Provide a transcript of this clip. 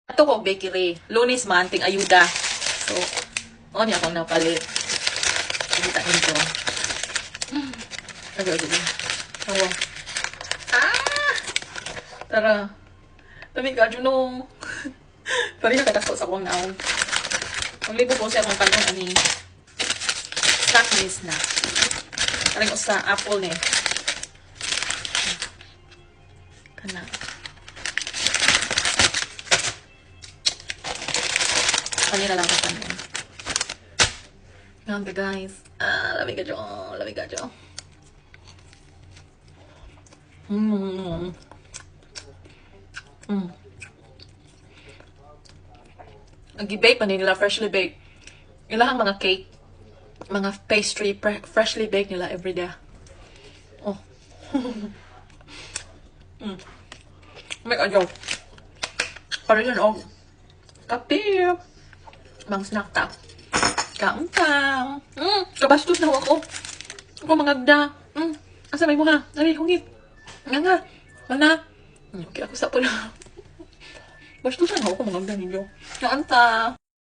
Ato ko bakery. Lunes man, ting ayuda. So, ano niya akong napalit. Kita nito. Agad, agad. Awa. Ah! Tara. Tabi ka, Juno. Pareha ka sa akong naong. Ang libo ko siya akong kanon ani. Snack ni snack. Karing usa apple ni. Kana. Kanila lang ka kanon. Grabe, guys. Ah, lami ka dyan. Lami ka dyan. Ang gi-bake pa nila, freshly baked. Ilahang mga cake, mga pastry, freshly baked nila every day. Oh. May adyo. Para yun, oh. Kape. Mang snack ta. Kaon ka. Kabastos na ako. Ako mangagda. Asa may mo ha? Dali, hungit. Nga nga. Wala. Okay, ako sa pala. Bastusan ako mangagda ninyo. Kaon ta.